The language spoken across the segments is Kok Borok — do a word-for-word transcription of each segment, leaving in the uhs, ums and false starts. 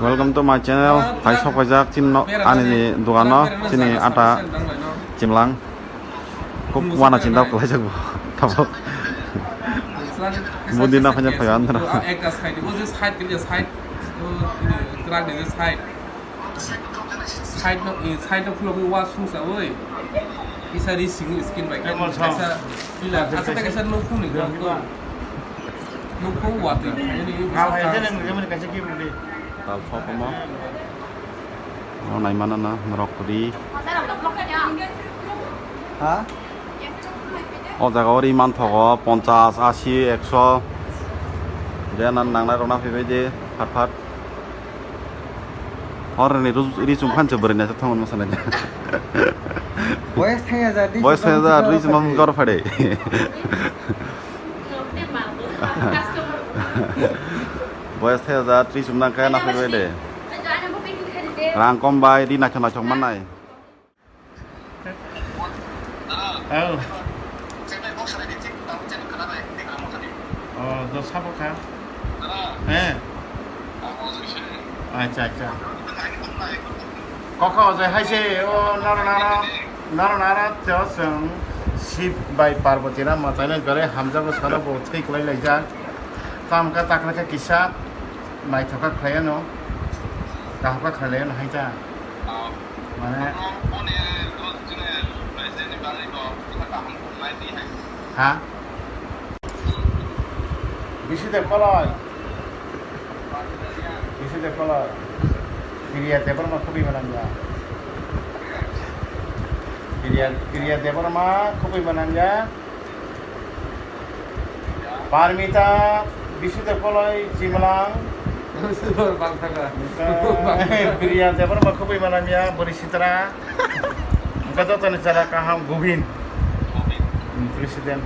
Welcome to my channel. Phai sok paijak chini no, ani ni dogano, chini ata chimlang. Kok wana chinta kwlaijak bo. Tabok. Budi na phanya phaya andra. Ekta side, o je side, side, o, krak ni je side. Side no, eh, side no khulogwi wa sung sa oi. Kisa ri sing skin bai khe. Kaisa pila, asa ta kaisa nukhung ni khe. Nukhung wa twi khaini. Tal thok omo. O naimano no norok kwrwi. Ha? O jaga o ri manthogo ponchas, asi, ekso. Je nan nangnai rok na phaibai de, phat phat. Hor ni ru-, ri chum khan se bwrwi naisik thangma sanai. Boyes thaya ja, ri chum khan se gor phade. Boyes thaya ja, ri chum nang kaya na phaibai de. Rang kom bai, ri naithok naithok mannai. Ang. Oh, do sabo kha. Eh. Acha, acha. Koko ojai hai se, o naro naro, naro naro, teo song Shiv bai Parvati na matai na gore hamjago sano bo thik lai lai jak. Tam ka takra ka kisa, mai thoka khlai ano, kaham ka khlai ano hai ta. Mane. Ha? Bisi de koloi. Bisi de koloi. Piriya Debbarma khubui manam ya. Piriya, Piriya Debbarma khubui manam ya. Parmita, bisi de koloi chimlang. Sudor bangthaga. Priya Debbarma khubui manamya, bwrwi sitra. Wngkha jotoni chara kaham, Gobin. Hmm, president.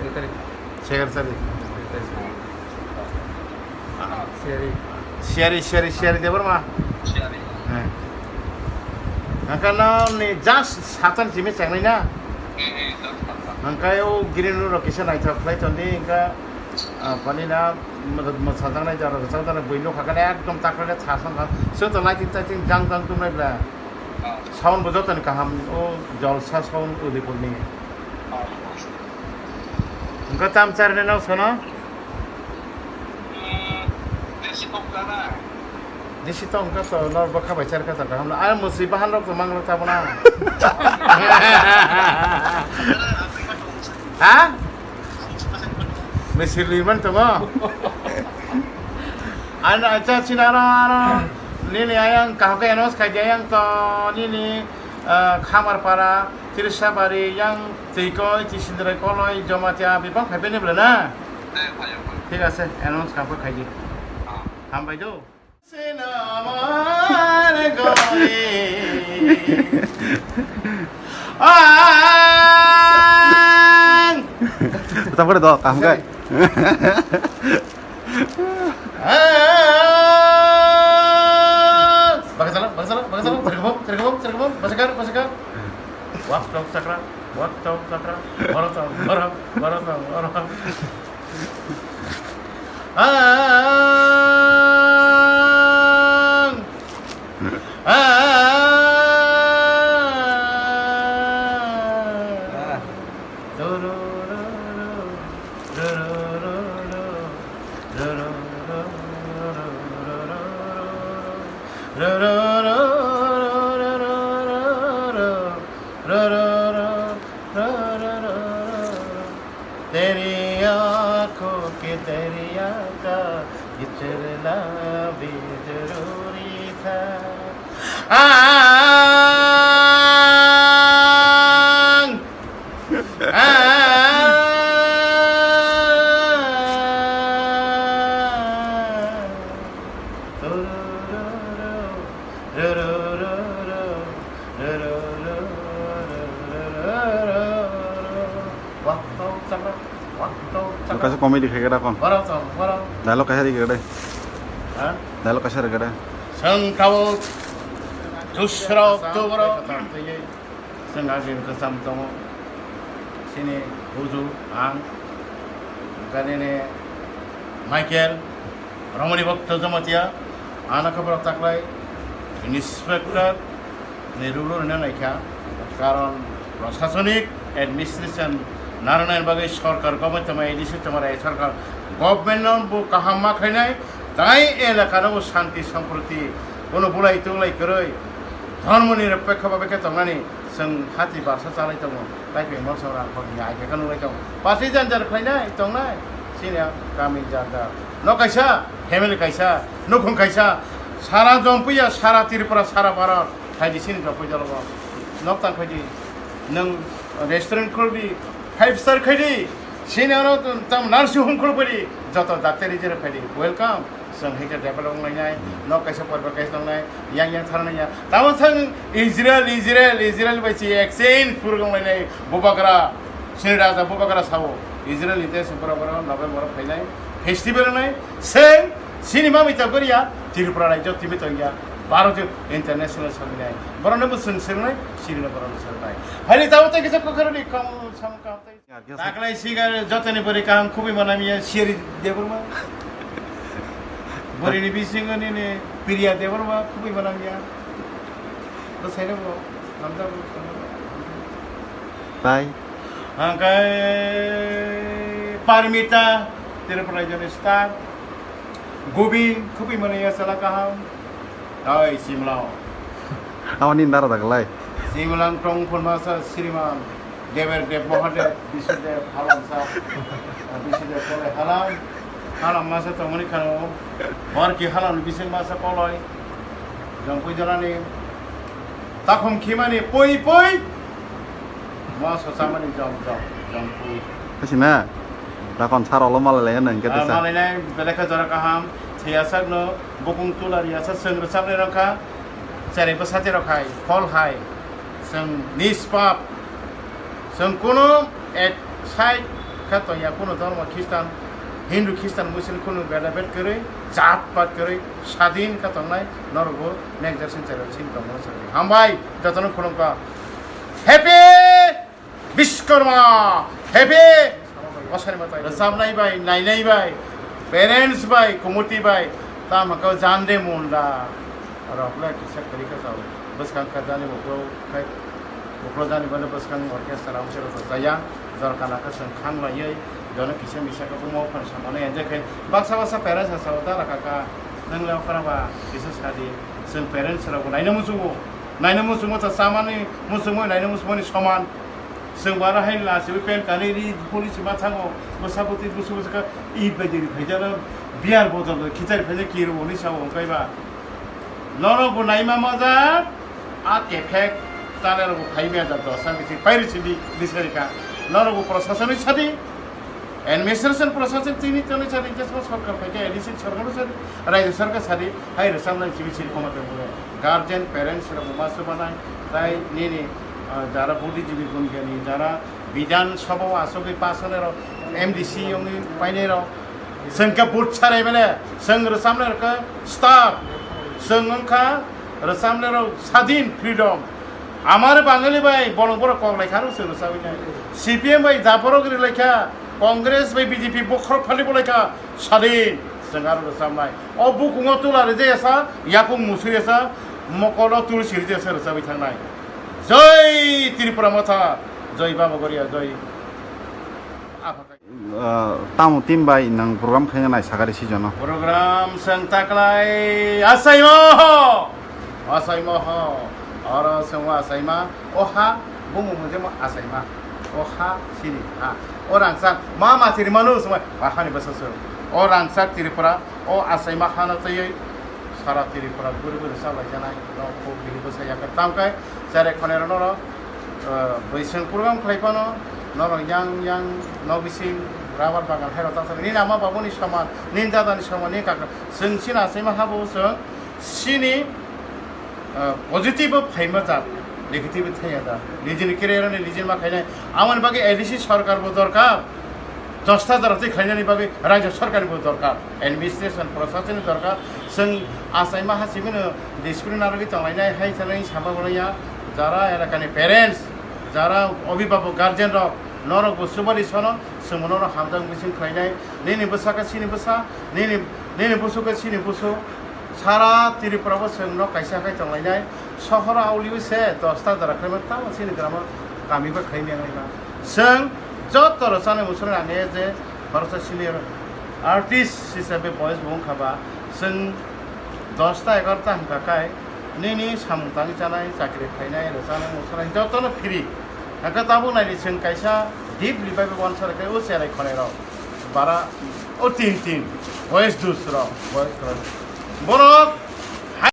Secretary. Secretary. Siyari. Siyari, Siyari, Siyari Debbarma. Siyari. Eh. Angkha no ni just satan simi chengnai na. Hmm, hmm, just satan. Angkha o green rok kisa naithok khlai tondi, angkha, ah, pani na, mo-, mo-, sajaknai jara rok, sajaknai bui nukha khe ekdom takhwlai sasan kha. Sw to lighting taiting jang jang tongnai bla. Ah. Sound bo jotoni kaham, o Jalsa Sound Udaipur ni. Ah. Angkha tam charni nw sono? Desi tong ka to, nor bwkha bai char kha to kaham no. Ai musui bahan rok to mang rok tabona. Ha? Misir ni man tongo. Ano acha chinaro ano nini ayang kaham khe announce khai di ayang to nini, ah, Khamar para, Tirisabari, yang Tikoi, Tisindrai, Koloi, Jomatia, bipang phai bini bwle na? Thik ase, announce kha khai di. Hambai do. Sena amar gori. Ang. Tapore do, kaham khe. Bakasalo, bakasalo, bakasalo, serkebom, serkebom, serkebom, basakar, basakar. Wak tok sakra, wak tok sakra, borok tok, borok, borok tok, borok. Ang. Ang. तेरी आंखों के दरिया का ये तैरना भी जरूरी था। Ang. Ang. Wak tau chakra, wak tau chakra. Kaisa comedy khai khe da kon. Borok tong, borok. Dialogue kaisa ri khe da. Ha? Dialogue kaisa ri khe da. Sengkao dusra October. Sengkao din kasam tongo. Sini Buju, ang. Kanini Michael, Romani Bhakta Jamatia. Ano khe borok taklai inspector ni rule rwna naikha, karon prosasonik administration narwknani bagwi sorkar government tongmani A D C tongmani sorkar government no bo kaham ma khainai, tai elaka no bo shanti samproti bono bulai tunglai kwrwi dhormo nirapekho babe khe tongnani. Chwng hati barsa chalai tongo, tai pengmol sa rang khorni ai khe nunglai tongo. Pasai jan jar khlainai tongnai, sini kami jar jar. No kaisa, family kaisa, nukhung kaisa, sara Jompuia, sara Tripura, sara Bharat, phaidi sini Jompuia jalogo. Nok tang phaidi, nwng restaurant khuldi, five star khaidi, sini ano tam nursing home khulphaidi, joto doctor engineer phaidi. Welcome. Chwng hai khe develop wnglainai, nok kaisa porba kaisa tongnai, yang yang tharnai ya. Tamo chwng Israel, Israel, Israel bai si exchange puruk wnglainai, bubagra, sini raja bubagra sao. Israel ni tei chwng borok borok November o phainai, festival wngnai, chwng sini mamui ta goriya, Tripura rajyo timi tongya, Bharat international sangnai. Borokno bo chwng swngnai, sini no borokno swngnai. Haini tamo tei kisa kokaroni kam sam kam tei. Taklai sigar jotoni bwrwi kaham khubui manamya Siri Debbarma. Bwrwini bisingo nini Priya Debbarma khubui manamya. To saino bo, namjak bo. Tai? Hangkai Parmita, Tripura Rajyoni star. Gobin khubui manamya sala kaham. Tai Simlao. Awani nara daglai. Simlang tong phunmasa Sriman. Deber Dev Mahadev, Bisudeb, Halamsa, Bisudeb Koloi Halam, Halam masa tongmani khano, Borki Halam bising masa Koloi, Jongpui Jalani, Takhum Khimani, Pui Pui, Masa Samani, Jong Jong, Jongpui. Kasi na, takon sar olo malai lai nang kete sa. Malai nai, beleka jora kaham, Thiyasakno, Bukung Tula Riyasa, Sengro Sabre Rokha, Chari Basati Rokhai, Phol Hai. Chwng nispap, chwng kunu ek side khe tongya, kunu dhormo Khristan, Hindu, Khristan, Muslim kunu beda bed kwrwi, jat pat kwrwi, sadin khe tongnai, norokbo next generation channel sini tongmano chwng. Hambai, jotono khulumkha. Happy Bishwakarma! Happy Rwchabnai bai, nainai bai, parents bai, committee bai, tamo khe jande munda. Rok le kisa kwrwi khe chao. Bwskang kha jani bukro khai, bukro jani bale bwskang orchestra amse rok chaya. Dor kana khe chwng khang laiwi, jono kisa misa khe bumo phano samano enjoy khai. Baksa baksa parents ha chao da raka ka. Nwng le okra ba kisa sadi. Chwng parents rok bo naina muchungo. Naina muchungo ta chamani muchungo naina muchungmani soman. Chwng bo aro hai lachiwi pant kanwi ri police ma thango. Bwsa bwtwi busu busu kha id bai diri phaijak no. Beer bottle khichari phaijak kiro hwnwi sao hwnkhe ba. Norok bo naima majak, a kephek chale rok bo phai maya jak dosa bisi pairi sidi bisari kha. Norok bo proshasoni sadi, administration proshasoni tini toni sadi, jesma sorkar phai khe A D C sorkar sadi, rajya sorkar sadi, hai rwchapnai chibi siri khoma tongmani. Guardian, parents rok bo ma chubanai, tai nini, ah, jara buddhijibi gun gyani, jara Bidhan Sabha o asogwi pass wngnai rok, M D C wngwi painai rok, chwng khe vote sarai mane, chwng rwchapnai rok khe star, chwng wngkha rwchapnai rok sadin, freedom. Amar Bangali bai bolong borok kok lai kha rw chwng rwchapwi nai. C P M bai japorok ri lai kha, Congress bai B J P bokhorok phali bo lai kha, sadin chwng aro rwchapnai. O bukungo tula rijaya sa, yakung musui ya sa, mokolo tulsi rijaya sa rwchapwi thangnai. Joi Tripura Motha, joi Baba Goria, joi Apha. Ah, tamo tin bai nang program khaina nai sakari season o. Program seng taklai asaimo ho, asaimo ho, oro seng asaima, o ha, bumu mujemo asaima, o ha, sini ha, o rangchak, ma matiri manu sumai, bahani basa sung, o rangchak Tripura, o asaima hana tayoi, sara Tripura guri guri sa lai janai, no khub bini basa yakar tamkai, Chare khonero norok, eh, bwswng program khlai phano norok yang yang nok bising rubber bagan hai rok ta thani. Nini ama babuni soman, nini dadani soman, nini kaka. Chwng chini achaima habo chwng chini, eh, positive o phaima jat, negative o thaiya da. Nijini career ni nijini ma khainai. Amoni bagwi A D C sarkar bo dorkar. Dosta jora twi khlainani bagwi rajya sarkar ni bo dorkar, administration, proshashan ni dorkar. Chwng achaima ha simi no discipline narwgwi tonglainai hai thanai samba bolaiya, jara elakani parents, jara obhibhabok, guardian rok, norok bo chubari sono, chwng bo norok hamjak bising khlainai, nini bwsa khe chini bwsa, nini, nini busu khe chini busu, Sara Tripura bo chwng nok kaisa khai tonglainai, sohoro auliwi se dosta jora khlaima tamo chini gramo kami bai khlaimya wnglaima. Chwng joto rwchani muchungo ang e je khoroksa senior artist hisabe boyes bo wngkha ba, chwng dosta egarota hwnkha khai nini samung tangwi chanai, chakri khlainai, rwchanai, muchunai jotono free. Hwnkhe tabuk naidi chwng kaisa deeply bai bai uansukha khe o cherai khonai rok bara o tin tin boyes dus rok, boyes rok. Borok